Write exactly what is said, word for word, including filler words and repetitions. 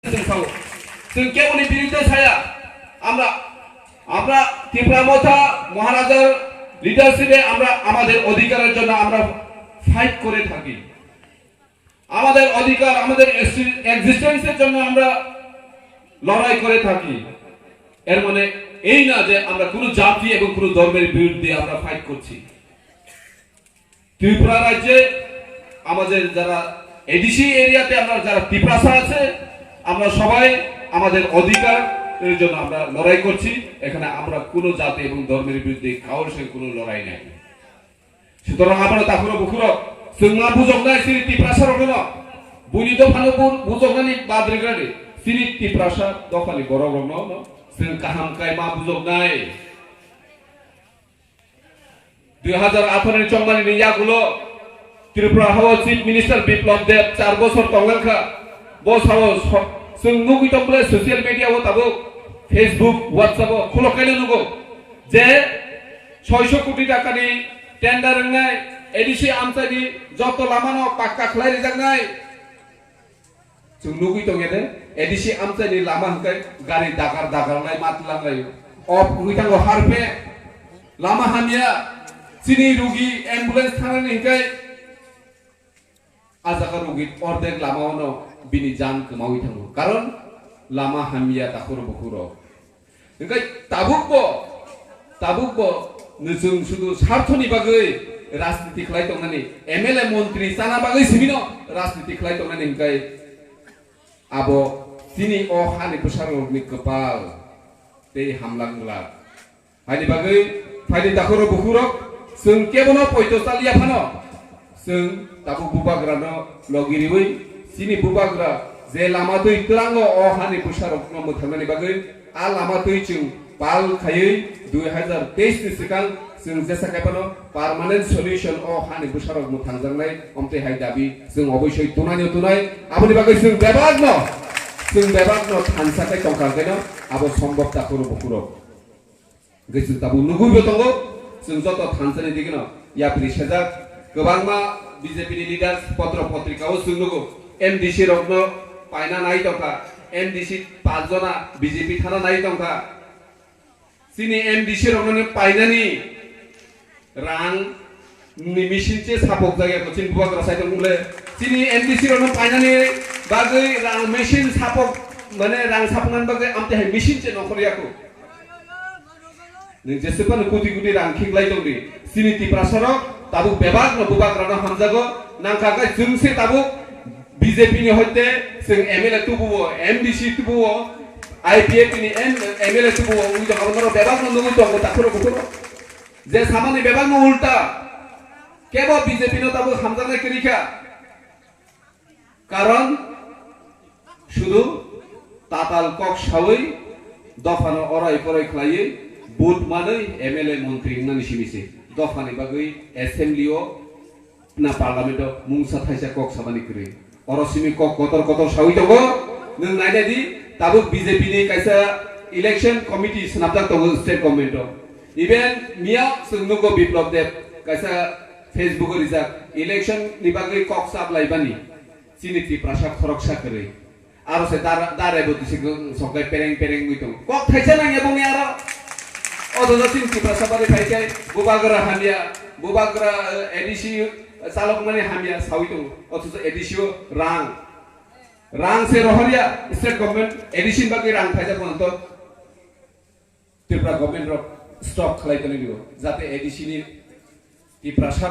Chwng sao. Chwng keboni biruddhe saya. Amra, amra Tipra Motha Maharajar leadership-e amra amader odhikarer jonno amra fight kore thaki. Amader odhikar, amader exi-, existence-er jonno amra lorai kore thaki. Er mane ei na je amra kono jati ebong kono dhormer biruddhe amra fight korchi. Tripura রাজ্যে আমাদের যারা এডিসি এরিয়াতে আমরা যারা তিপ্রাসা আছে, আমরা সবাই আমাদের অধিকারের জন্য আমরা লড়াই করছি। এখানে আমরা কোনো জাতি এবং ধর্মের বিরুদ্ধে কারোর সঙ্গে কোনো লড়াই নাই। সুতরাং আমরা তাকুরো বুকুরো, chwng ma bujoknai chini tiprasa rokno, buini dophano bu-, bujoknani badrigani, chini tiprasa dophani borok rokno, no, chwng kaham kai ma bujoknai. Dui hazar atharo ni chongmani ni yagulo Tripura hao Chief Minister Biplab Deb char bosor tonglang kha. Bo sao so-, chwng nugwi tong bole social media o tabuk Facebook, WhatsApp o khulok kaino nugo je soiso koti taka ni tender wngnai, A D C amchai ni joto lama no pakka khlai rijaknai. Chwng nugwi tongya de, A D C amchai ni lama hwnkhe gari dakar dakar lai mat lang laio. Ob wngwi thango harpe, lama hamya, chini rugi ambulance thangnani hwnkhe a jaga rugi ordek lama ono bini jan kwmawi thango. Karon lama hamya takhuro bukhuro. Hingke tabukbo, tabukbo nwchwng sudu sarthoni bagwi rajniti khlai tongnani, M L A montri chana bagwi simino rajniti khlai tongnani hingke abo chini o hani bwsarokni kwpal tei hamlang glak. Haini bagwi phaini takhuro bukhurok chwng kebono poito chaliya phano, chwng tabuk bubagrano logi riwi chini bubagra je lama twi twlango o hani bwsarokno mwthangnani bagwi a lama twi chwng pal khaiwi dui hazar teis ni swkang chwng jesa khe phano permanent solution o hani bwsarok mwthangjaknai omtwi hai dabi chwng oboisoi tunai no tunai. Aboni bagwi chwng bebakno, chwng bebakno thansa khe tongkha khe no abo sombok takhuro bukhurok. Hingke chwng tabuk nugwibo tongo, chwng joto thansani digino yapri sejak, kwbangma B J P ni leaders potro potrika o chwng nugo, M D C rokno paina nai tongkha, M D C pach jona B J P thana nai tongkha. Chini M D C rokno painani rang ni machine che sapok jagya ko chini bubagra sai tong le. Chini M D C rokno painani bagwi rang machine sapok, mane rang sapoknani bagwi amte hai machine che nongkhor yako. Nwng jesepano koti koti rang khiklai tongdi. Chini Tiprasarok tabuk bebakno bubagrano hamjago. Nangkha khe chwng se tabuk B J P ni hoite chwng M L A tubuo, M D C tubuo, I P F T ni M-, M L A tubuo, wngwi tongkha norok bebakno nugwi tongo takhuro bukhuro. Je samani bebakno ulta, kebo B J P no tabuk hamjaknai kwrwi kha. Karon sudu tatal kok sawi dophano orai porai khlaiwi vote manwi M L A montri wngnani simi se dophani bagwi assembly o na parliament o mungsa thaisa kok samani kwrwi. Oro simi kok kotor kotor sawi tongo, nwng nainai di tabuk B J P ni kaisa election committee swnamjak tongo state government o. Even miya chwng nugo Biplab Deb kaisa Facebook o rijak election ni bagwi kok saplaibani. Chini Tiprasa khoroksa kwrwi. Aro se dar-, darai bo tisi gw-, sokai pereng pereng wngwi tongo. Kok thaisa nangya bongni aro. Othocho chini Tiprasa bari phai khe bubagra hamya, bubagra, eh, A D C chalokmani hamya sawi tongo. Othocho A D C o rang. Rang se rohorya state government A D C ni bagwi rang thaisa bono to Tripura government rok stop khlai tongwi rio. Jate A D C ni Tiprasa